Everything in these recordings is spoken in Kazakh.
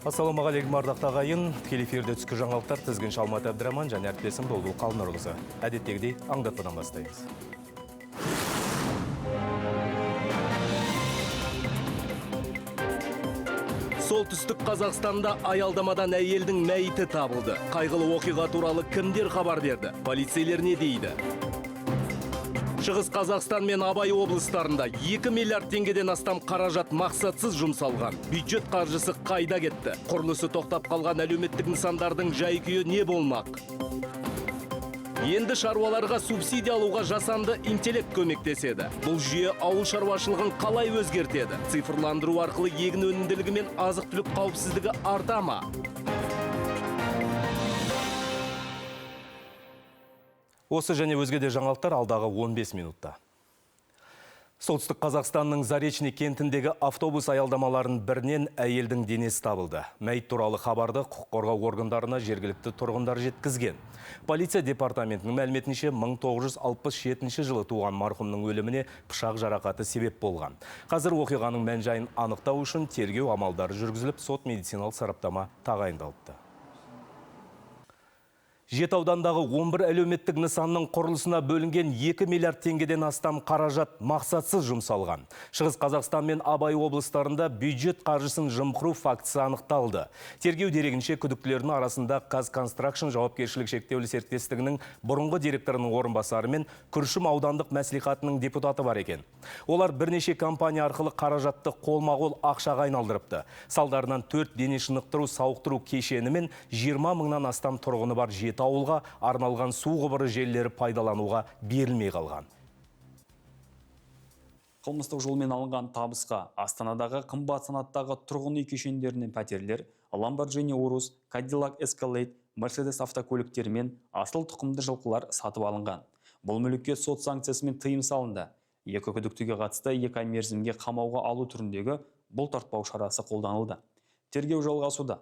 Ассалаумағалейкум, ардақты ағайын. Тікелей эфирде түскі жаңалықтар, тізгінші Алмат Әбдіраман және әріптесім Бұлбұл Қалнұрқызы. Әдеттегідей аңдатпадан бастаймыз. Солтүстік Қазақстанда аялдамадан әйелдің мәйіті табылды. Қайғылы оқиға туралы кімдер хабар берді? Полицейлер не дейді? Шығыс Қазақстан мен Абай облыстарында 2 миллиард теңгеден астам қаражат мақсатсыз жұмсалған. Бюджет қаржысы қайда кетті? Құрылысы тоқтап қалған әлеуметтік нысандардың жай-күйі не болмақ? Енді шаруаларға субсидия алуға жасанды интеллект көмектеседі. Бұл жүйе ауыл шаруашылығын қалай өзгертеді? Цифрландыру арқылы егін өнімділігі мен азық-түлік қауіпсіздігі арта ма? Осы және өзге де жаңалықтар алдағы 15 минутта. Солтүстік Қазақстанның Заречный кентіндегі автобус аялдамаларының бірінен әйелдің денесі табылды. Мәйіт туралы хабарды құқық қорғау органдарына жергілікті тұрғындар жеткізген. Полиция департаментінің мәліметінше, 1967 жылы туған марқұмның өліміне пышақ жарақаты себеп болған. Қазір оқиғаның мән-жайын анықтау үшін тергеу амалдары жүргізіліп, сот медициналық сараптама тағайындалыпты. Жеті аудандағы 11 әлеуметтік нысанның құрылысына бөлінген 2 миллиард теңгеден астам қаражат мақсатсыз жұмсалған. Шығыс Қазақстан мен Абай облыстарында бюджет қаржысын жымқыру фактісі анықталды. Тергеу дерегінше, күдіктілердің арасында Казконстракшн жауапкершілігі шектеулі серіктестігінің бұрынғы директорының орынбасары мен Күршім аудандық мәслихатының депутаты бар екен. Олар бірнеше компания арқылы қаражатты қолма-қол ақшаға айналдырыпты. Салдарынан 4 дене шынықтыру сауықтыру кешені мен 20 мыңнан астам тұрғыны бар 7 ауылға арналған су құбыры желілері пайдалануға берілмей қалған. Қылмыстық жолмен алынған табысқа Астанадағы қымбат санаттағы тұрғын үй кешендерінен пәтерлер, Lamborghini Urus, Cadillac Escalade, Mercedes автокөліктері мен асыл тұқымды жылқылар сатып алынған. Бұл мүлікке сот санкциясымен тыйым салынды. Екі күдіктіге қатысты 2 ай мерзімге қамауға алу түріндегі бұлтартпау шарасы қолданылды. Тергеу жалғасуда.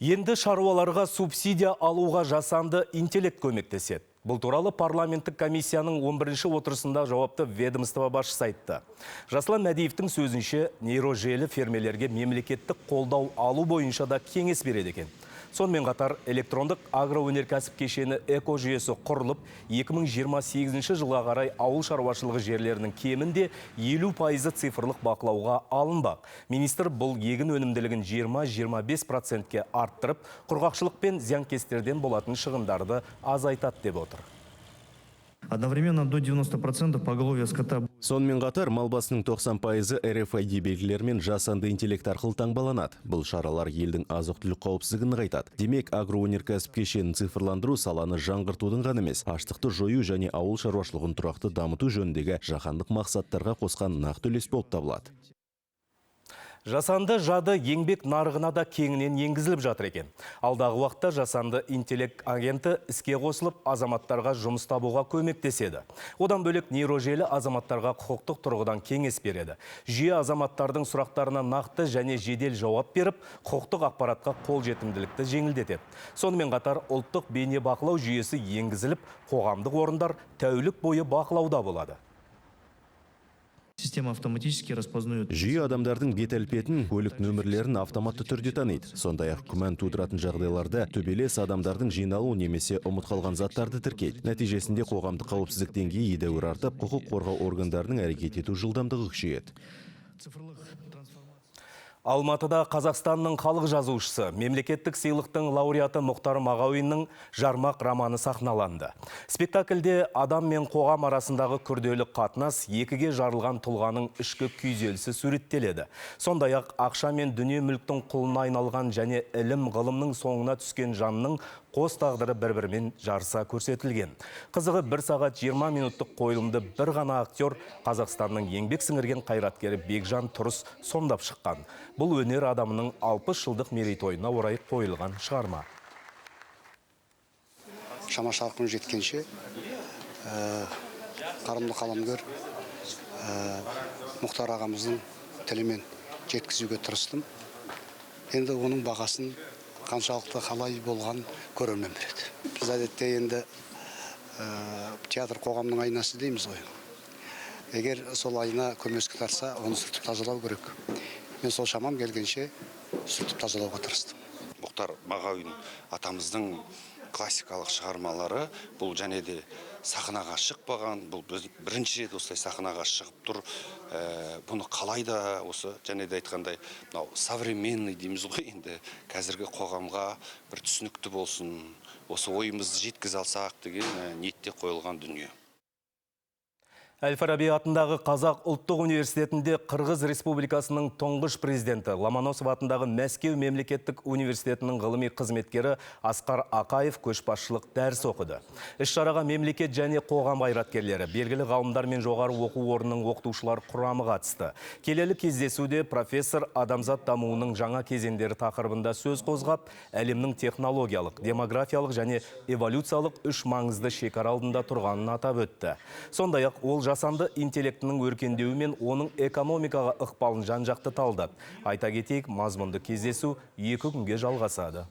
Енді шаруаларға субсидия алуға жасанды интеллект көмектеседі. Бұл туралы парламенттік комиссияның 11-ші отырысында жауапты ведомство басшысы айтты. Жаслан Мәдиевтің сөзінше, нейрожелі фермерлерге мемлекеттік қолдау алу бойынша да кеңес береді екен. Сонымен қатар электрондық агроөнеркәсіп кешені экожүйесі құрылып, 2028 жылға қарай ауыл шаруашылығы жерлерінің кемінде 50% цифрлық бақылауға алынбақ. Министр бұл егін өнімділігін 20-25%-ке арттырып, құрғақшылық пен зиянкестерден болатын шығындарды азайтады деп отыр. Одновременно до 90% поголовья скота. Сонымен қатар, мал басының 90% RFID белгілерімен жасанды интеллект арқылы таңбаланады. Бұл шаралар елдің азық-түлік қауіпсіздігін нығайтады. Демек, агроөнеркәсіп кешенін цифрландыру саланы жаңғыртудың ғана емес, аштықты жою және ауыл шаруашылығын тұрақты дамыту жөніндегі жаһандық мақсаттарға қосқан нақты үлес болып табылады. Жасанды жады еңбек нарығына да кеңінен енгізіліп жатыр екен. Алдағы уақытта жасанды интеллект агенті іске қосылып, азаматтарға жұмыс табуға көмектеседі. Одан бөлек нейрожелі азаматтарға құқықтық тұрғыдан кеңес береді. Жүйе азаматтардың сұрақтарына нақты және жедел жауап беріп, құқықтық ақпаратқа қолжетімділікті жеңілдетеді. Сонымен қатар ұлттық бейнебақылау жүйесі енгізіліп, қоғамдық орындар тәулік бойы бақылауда болады. Система автоматически распознает. Жүйе адамдардың бет әлпетін, көлік нөмірлерін автоматты түрде таниды. Сондай-ақ күмән тудыратын жағдайларда төбелес, адамдардың жиналу немесе ұмыт қалған заттарды тіркейді. Нәтижесінде қоғамдық қауіпсіздік деңгейі едәуір артып, құқық қорғау органдарының әрекет ету жылдамдығы күшейеді. Алматыда Қазақстанның халық жазушысы, мемлекеттік сыйлықтың лауреаты Мұхтар Мағауиннің «Жармақ» романы сахналанды. Спектакльде адам мен қоғам арасындағы күрделі қатынас, екіге жарылған тұлғаның ішкі күйзелісі суреттеледі. Сондай-ақ ақша мен дүние мүліктің құлына айналған және ілім ғылымның соңына түскен жанның қос тағдыры бір-бірімен жарыса көрсетілген. Қызығы, 1 сағат 20 минуттық қойылымды бір ғана актер, Қазақстанның еңбек сіңірген қайраткері Бекжан Тұрыс сомдап шыққан. Бұл өнер адамының 60 жылдық мерейтойына орай қойылған шығарма. Шама шарқым жеткенше, қарымды қаламгер Мұхтар ағамыздың тілімен жеткізуге тырыстым. Енді оның бағасын қаншалықты қалай болған көрермен біледі. Біз әдетте енді театр қоғамның айнасы дейміз ғой. Егер сол айна көмескі тартса, оны сүртіп тазалау керек. Мен сол шамам келгенше сүртіп тазалауға тырыстым. Мұхтар Мағауин атамыздың классикалық шығармалары бұл және де сахнаға шықпаған, бұл бірінші рет осылай сахнаға шығып тұр. Бұны қалай да осы және де айтқандай, мынау современный дейміз ғой енді, қазіргі қоғамға бір түсінікті болсын, осы ойымызды жеткізе алсақ деген ниетте қойылған дүние. Әл-Фараби атындағы Қазақ ұлттық университетінде Қырғыз Республикасының тұңғыш президенті Ломоносов атындағы Мәскеу мемлекеттік университетінің ғылыми қызметкері Асқар Ақаев көшбасшылық дәріс оқыды. Іс-шараға мемлекет және қоғам қайраткерлері, белгілі ғалымдар мен жоғары оқу орнының оқытушылар құрамы қатысты. Келелі кездесуде профессор адамзат дамуының жаңа кезеңдері тақырыбында сөз қозғап, әлемнің технологиялық, демографиялық және эволюциялық үш маңызды шекара алдында тұрғанын атап өтті. Сондай-ақ ол жасанды интеллектінің өркендеуі мен оның экономикаға ықпалын жан-жақты талдады. Айта кетейік, мазмұнды кездесу 2 күнге жалғасады.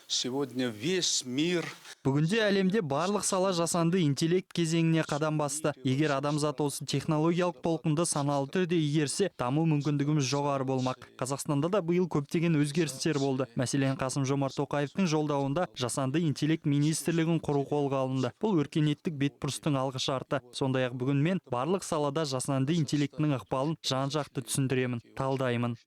Сегодня весь мир. Бүгінде әлемде барлық сала жасанды интеллект кезеңіне қадам басты. Егер адамзат осы технологиялық толқынды саналы түрде игерсе, даму мүмкіндігіміз жоғары болмақ. Қазақстанда да биыл көптеген өзгерістер болды. Мәселен, Қасым-Жомарт Тоқаевтың жолдауында жасанды интеллект министрлігін құру қолға алынды. Бұл өркениеттік бетбұрыстың алғы шарты. Сондай-ақ бүгін мен барлық салада жасанды интеллектінің ықпалын жан-жақты түсіндіремін, талдаймын.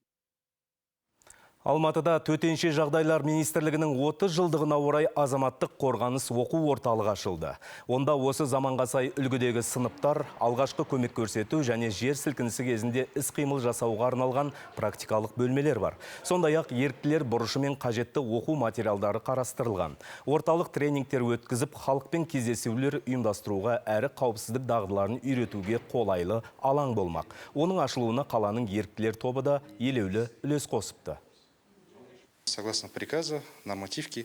Алматыда Төтенше жағдайлар министрлігінің 30 жылдығына орай азаматтық қорғаныс оқу орталығы ашылды. Онда осы заманға сай үлгідегі сыныптар, алғашқы көмек көрсету және жер сілкінісі кезінде іс-қимыл жасауға арналған практикалық бөлмелер бар. Сондай-ақ еріктілер бұрышы мен қажетті оқу материалдары қарастырылған. Орталық тренингтер өткізіп, халықпен кездесулер ұйымдастыруға әрі қауіпсіздік дағдыларын үйретуге қолайлы алаң болмақ. Оның ашылуына қаланың еріктілер тобы да елеулі үлес қосыпты. Согласно приказа, нормативки.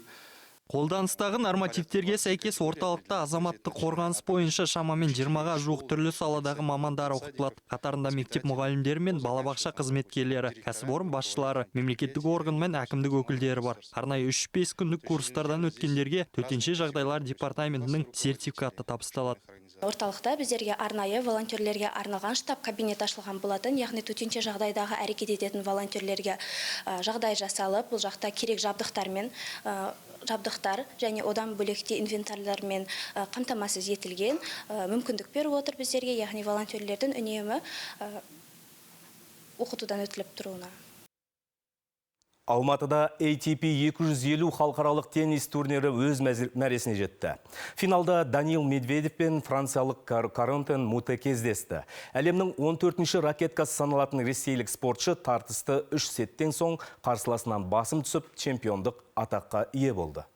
Қолданыстағы нормативтерге сәйкес орталықта азаматтық қорғаныс бойынша шамамен 20-ға жуық түрлі саладағы мамандар оқытылады. Қатарында мектеп мұғалімдері мен балабақша қызметкерлері, кәсіпорын басшылары, мемлекеттік орган мен әкімдік өкілдері бар. Арнайы 3-5 күндік курстардан өткендерге төтенше жағдайлар департаментінің сертификаты табысталады. Орталықта біздерге арнайы волонтерлерге арналған штаб кабинет ашылған болатын, яғни төтенше жағдайдағы әрекет ететін волонтерлерге жағдай жасалып, бұл жақта керек жабдықтармен жабдықтар және одан бөлек те инвентарлармен қамтамасыз етілген мүмкіндік беріп отыр біздерге, яғни волонтерлердің үнемі оқытудан өтіліп тұруына. Алматыда ATP 250 халықаралық теннис турнирі өз мәресіне жетті. Финалда Даниил Медведев пен франциялық Карентен Муте кездесті. Әлемнің 14-ші ракеткасы саналатын ресейлік спортшы тартысты 3 сеттен соң қарсыласынан басым түсіп, чемпиондық атаққа ие болды.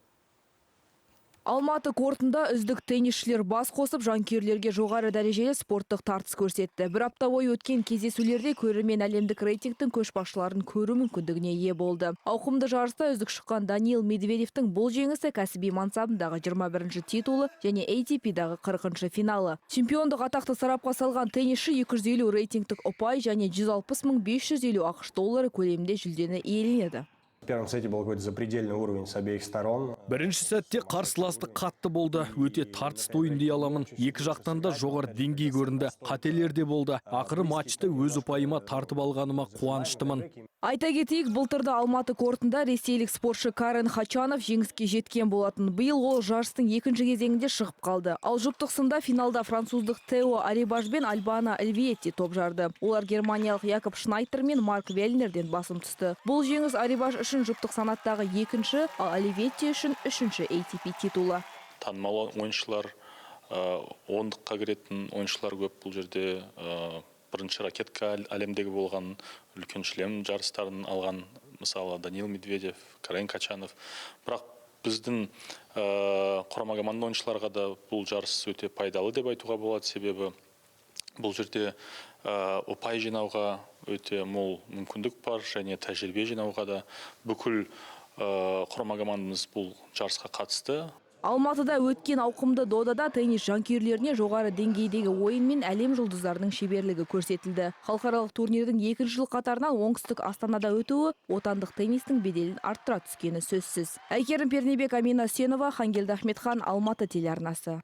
Алматы кортында үздік теннисшілер бас қосып, жанкүйерлерге жоғары дәрежелі спорттық тартыс көрсетті. Бір апта бойы өткен кездесулерде көрермен әлемдік рейтингтің көшбасшыларын көру мүмкіндігіне ие болды. Ауқымды жарыста үздік шыққан Даниил Медведевтің бұл жеңісі кәсіби мансабындағы 21-ші титулы және ATP-дағы 40-шы финалы. Чемпиондық атақты сарапқа салған теннисші 250 рейтингтік ұпай және 160 550 ақш доллары көлемінде жүлдені иеленеді. В первом сете был какой-то запредельный уровень с обеих сторон. Бірінші сәтте қарсыластық қатты болды. Өте тартысты ойын дей аламын. Екі жақтан да жоғары деңгей көрінді. Қателер де болды. Ақыры матчты өз ұпайыма тартып алғаныма қуаныштымын. Айта кетейік, былтырда Алматы кортында ресейлік спортшы Карен Хачанов жеңіске жеткен болатын. Биыл ол жарыстың екінші кезеңінде шығып қалды. Ал жұптық сында финалда француздық Тео Арибаж бен Альбана Альвиетти топ жарды. Олар германиялық Якоб Шнайтер мен Марк Вельнерден басым түсті. Бұл жеңіс Арибаж үшін жұптық санаттағы екінші, ал Оливетти үшін үшінші ATP титулы. Танымал ойыншылар, ондыққа кіретін ойыншылар көп бұл жерде. Бірінші ракетка әлемдегі болған, үлкен шлем жарыстарын алған, мысалы Даниил Медведев, Карен Качанов. Бірақ біздің құрама команда ойыншыларға да бұл жарыс өте пайдалы деп айтуға болады, себебі бұл жерде ұпай жинауға өте мол мүмкіндік бар және тәжірибе жинауға да. Бүкіл құрама командамыз бұл жарысқа қатысты. Алматыда өткен ауқымды додада теннис жанкүйерлеріне жоғары деңгейдегі ойын мен әлем жұлдыздарының шеберлігі көрсетілді. Халықаралық турнирдің екінші жыл қатарынан оңтүстік Астанада өтуі отандық теннистің беделін арттыра түскені сөзсіз. Әйгерім Пернебек, Амина Үсенова, Хангелді Ахметхан, Алматы телеарнасы.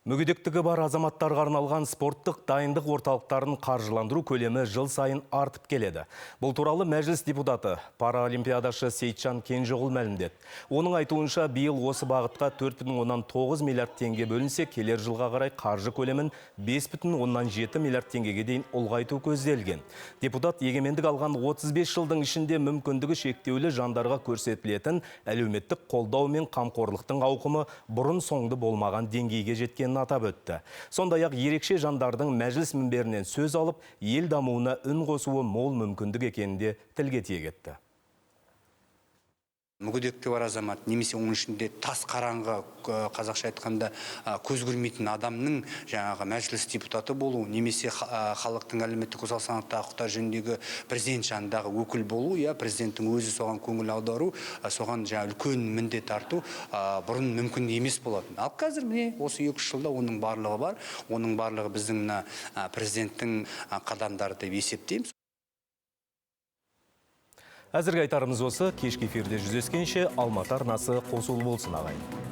Мүгедектігі бар азаматтарға арналған спорттық дайындық орталықтарын қаржыландыру көлемі жыл сайын артып келеді. Бұл туралы Мәжіліс депутаты, паралимпиадашы Сейтжан Кенжеғұл мәлімдеді. Оның айтуынша, биыл осы бағытқа 4,9 миллиард теңге бөлінсе, келер жылға қарай қаржы көлемін 5,7 миллиард теңгеге дейін ұлғайту көзделген. Депутат егемендік алған 35 жылдың ішінде мүмкіндігі шектеулі жандарға көрсетілетін әлеуметтік қолдау мен қамқорлықтың ауқымы бұрын соңды болмаған деңгейге жеткенін атап өтті. Сондай-ақ ерекше жандардың мәжіліс мінберінен сөз алып, ел дамуына үн қосуы мол мүмкіндік екенін де тілге тиек етті. Мүгедектігі бар азамат немесе оның ішінде тас қараңғы, қазақша айтқанда, көз көрмейтін адамның жаңағы мәжіліс депутаты болу немесе халықтың әлеуметтік осал санаттағы құқықтары жөніндегі президент жанындағы өкіл болу, иә, президенттің өзі соған көңіл аудару, соған жаңа үлкен міндет арту бұрын мүмкін емес болатын. Ал қазір міне осы 2-3 жылда оның барлығы бар, оның барлығы біздің мына президенттің қадамдары деп есептейміз. Әзірге айтарымыз осы, кешкі эфирде жүздескенше Алматы арнасы қосулы болсын, ағайын.